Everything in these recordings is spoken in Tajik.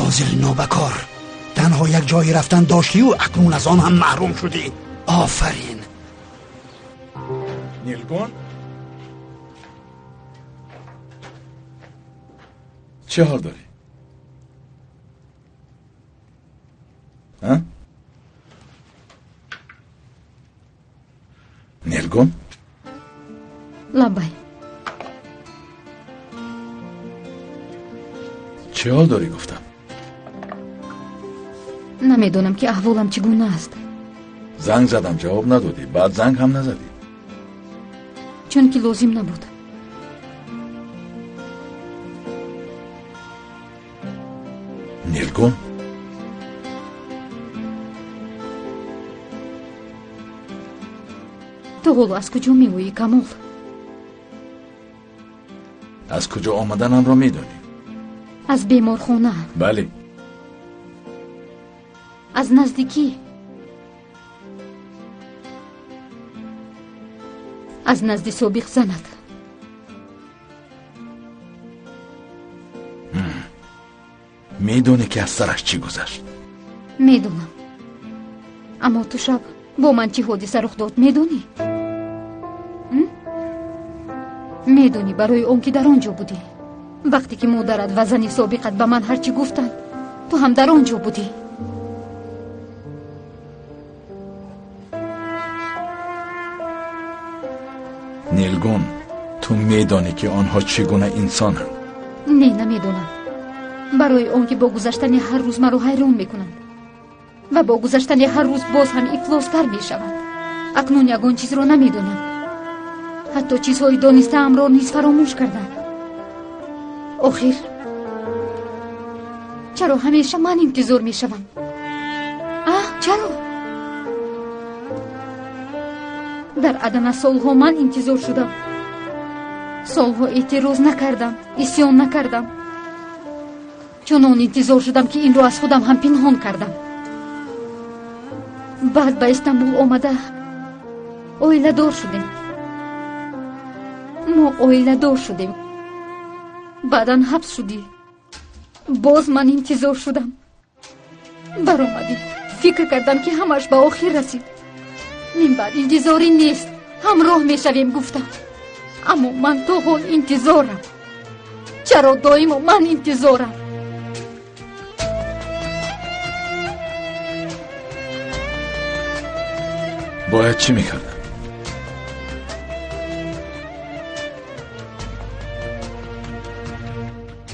Розил нобакор, танҳо як ҷойи рафтан доштию акнун аз он ҳам маҳрум шудӣ. Офарин. Нилгун, чӣ ҳол дорӣ? Ҳа? Нилгун? Лаббай. Чӣ ҳол дорӣ гуфтам? Намедонам ки аҳволам чӣ гуна аст. Занг задам, ҷавоб надодӣ, баъд занг ҳам назадӣ. Чунки лозим набуд. Нилгун, ту ҳоло аз куҷо меоӣ, Камол? Аз куҷо омаданамро медонӣ? Аз беморхона. Бале. Аз наздикӣ. Аз назди собиқ занат. Медонӣ ки аз сараш чӣ гузашт? Медонам. Аммо ту шаб бо ман чӣ ҳодиса рух дод, медонӣ? Медонӣ барои он ки дар он ҷо будӣ. Вақте ки модарат ва зани собиқат ба ман ҳарчӣ гуфтанд, ту ҳам дар он ҷо будӣ. Нилгун, ту медонӣ ки онҳо чӣ гуна инсонанд? Не, намедонам. Барои он ки бо гузаштани ҳар рӯз маро ҳайрон мекунанд ва бо гузаштани ҳар рӯз боз ҳам ифлостар мешаванд. Акнун ягон чизро намедонам. Ҳатто чизҳои донистаамро низ фаромӯш кардам. Охир чаро ҳамеша ман интизор мешавам? А, чаро? Дар Адана солҳо ман интизор шудам. Солҳо эътироз накардам, исён накардам. Чунон интизор шудам ки инро аз худам ҳам пинҳон кардам. Баъд ба Истанбул омада оиладор шудем. Мо оиладор шудем. Баъдан ҳабс шудӣ. Боз ман интизор шудам. Баромадӣ. Фикр кардам ки ҳамаш ба охир расид. Мин баъд интизорӣ нест, ҳамроҳ мешавем гуфтам. Аммо ман то ҳол интизорам. Чаро доимо ман интизорам? Бояд чӣ мекардам?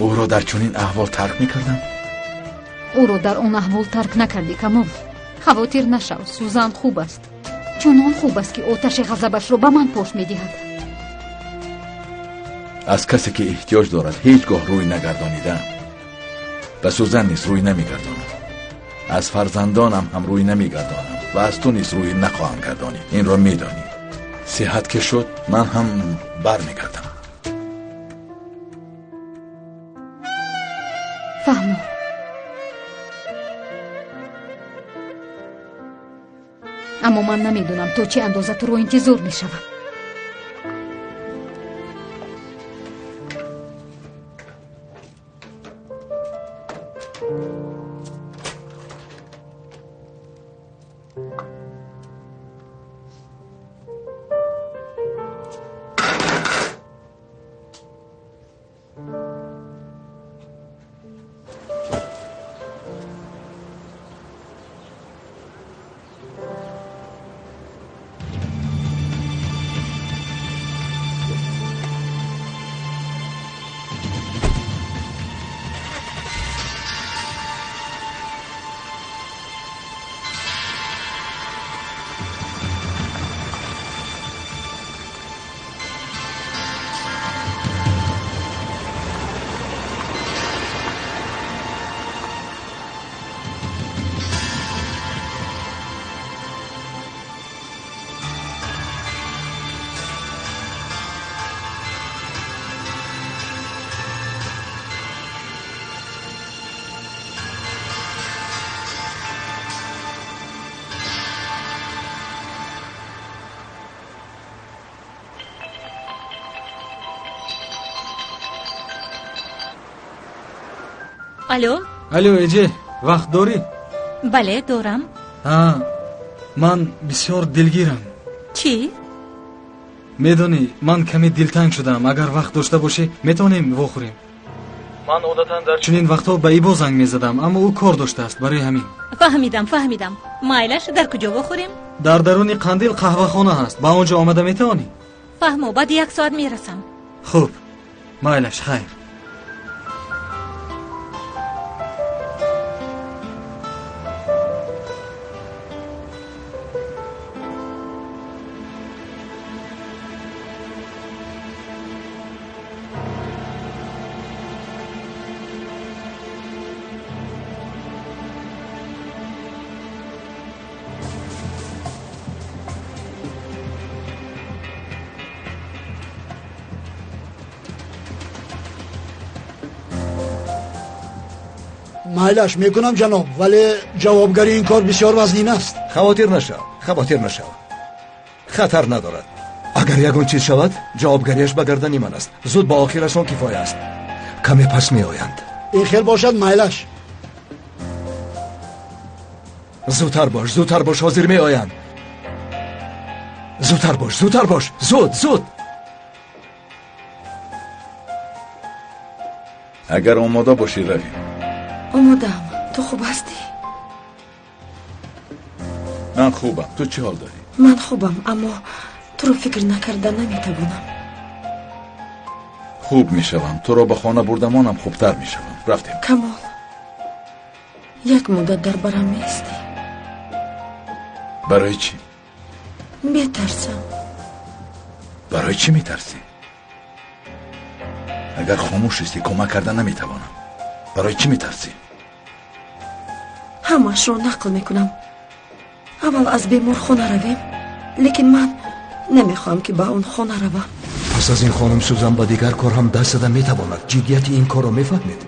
Ӯро дар чунин аҳвол тарк мекардам? Ӯро дар он аҳвол тарк накардӣ, Камол. Хавотир нашав, Сузан хуб аст. Чунон хуб аст ки оташи ғазабашро ба ман пош медиҳад. Аз касе ки эҳтиёҷ дорад ҳеҷ гоҳ рӯй нагардонидаам. Ба Сузан низ рӯй намегардонам. Аз фарзандонам ҳам рӯй намегардонам ва аз ту низ рӯй нахоҳам гардонид. Инро медонӣ. Сиҳат ки шуд, ман ҳам бармегардам. Фаҳмо. Аммо ман намедонам то чӣ андоза туро интизор мешавам. Алло? Алло, Эҷе, вақт дорӣ? Бале, дорам. Ҳа, ман бисёр дилгирам. Чӣ? Медонӣ, ман каме дилтанг шудам. Агар вақт дошта бошӣ, метавонем вохӯрем. Ман одатан дар чунин вақтҳо ба Ибо занг мезадам, аммо ӯ кор доштааст, барои ҳамин. Фаҳмидам, фаҳмидам. Майлаш, дар куҷо вохӯрем? Дар даруни қандил қаҳвахона ҳаст. Ба он ҷо омада метавонӣ? Фаҳмо, баъди 1 соат мерасам. Хуб, майлаш, хайр. Майлаш мекунам ҷаноб, вале ҷавобгари ин кор бисёр вазнин аст. Хавотир нашав, хавотир нашав. Хатар надорад. Агар ягон чиз шавад, ҷавобгариаш ба гардани ман аст. Зуд ба охирашон кифоя аст. Каме пас меоянд. Ин хел бошад, майлаш. Зудтар бош, зудтар бош, ҳозир меоянд. Зудтар бош, зудтар бош, зуд, зуд. Агар омода бошӣ, равем. Омодаам. Ту хуб ҳастӣ? Ман хубам. Ту чӣ ҳол дорӣ? Ман хубам, аммо туро фикр накарда наметавонам. Хуб мешавам. Туро ба хона бурдамонам хубтар мешавам. Рафтем. Камол, як муддат дар барам меистӣ. Барои чӣ? Метарсам. Барои чӣ метарсӣ? Агар хомӯш истӣ, кӯмак карда наметавонам. Барои чӣ метарсӣ? Ҳамаашро нақл мекунам. Аввал аз беморхона равем, лекин ман намехоҳам ки ба он хона равам. Пас аз ин хонум Сузан ба дигар кор ҳам даст зада метавонад. Ҷиддияти ин корро мефаҳмед?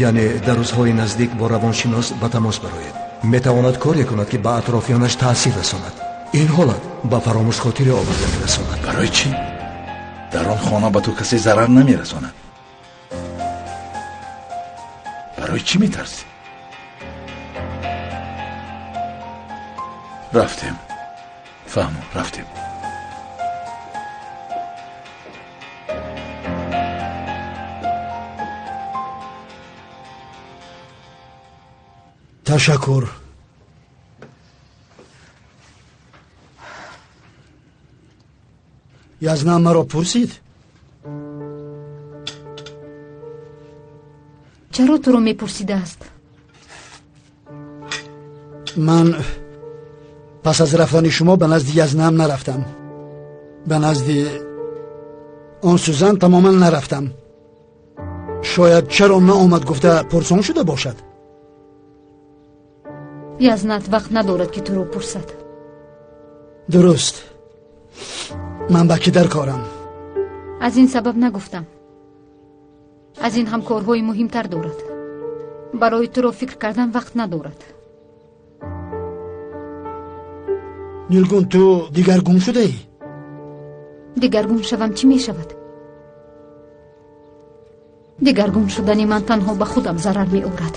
Яъне дар рӯзҳои наздик бо равоншинос ба тамос бароед. Метавонад коре кунад ки ба атрофиёнаш таъсир расонад. Ин ҳолат ба фаромӯшхотире оварда мерасонад. Барои чӣ? Дар он хона ба ту касе зарар намерасонад. Барои чӣ метарсӣ? Рафтем. Фаҳмо, рафтем. Ташаккур. Язна маро пурсид? Чаро туро мепурсидааст? Ман пас аз рафтани шумо ба назди Язнаам нарафтам. Ба назди он Сузан тамоман нарафтам. Шояд чаро наомад гуфта пурсон шуда бошад. Язнат вақт надорад ки туро пурсад. Дуруст. Ман ба кӣ дар корам? Аз ин сабаб нагуфтам. Аз ин ҳам корҳои муҳимтар дорад. Барои туро фикр кардан вақт надорад. Нилгун, ту дигаргун шудаӣ? Дигаргун шавам чӣ мешавад? Дигаргун шудани ман танҳо ба худам зарар меорад.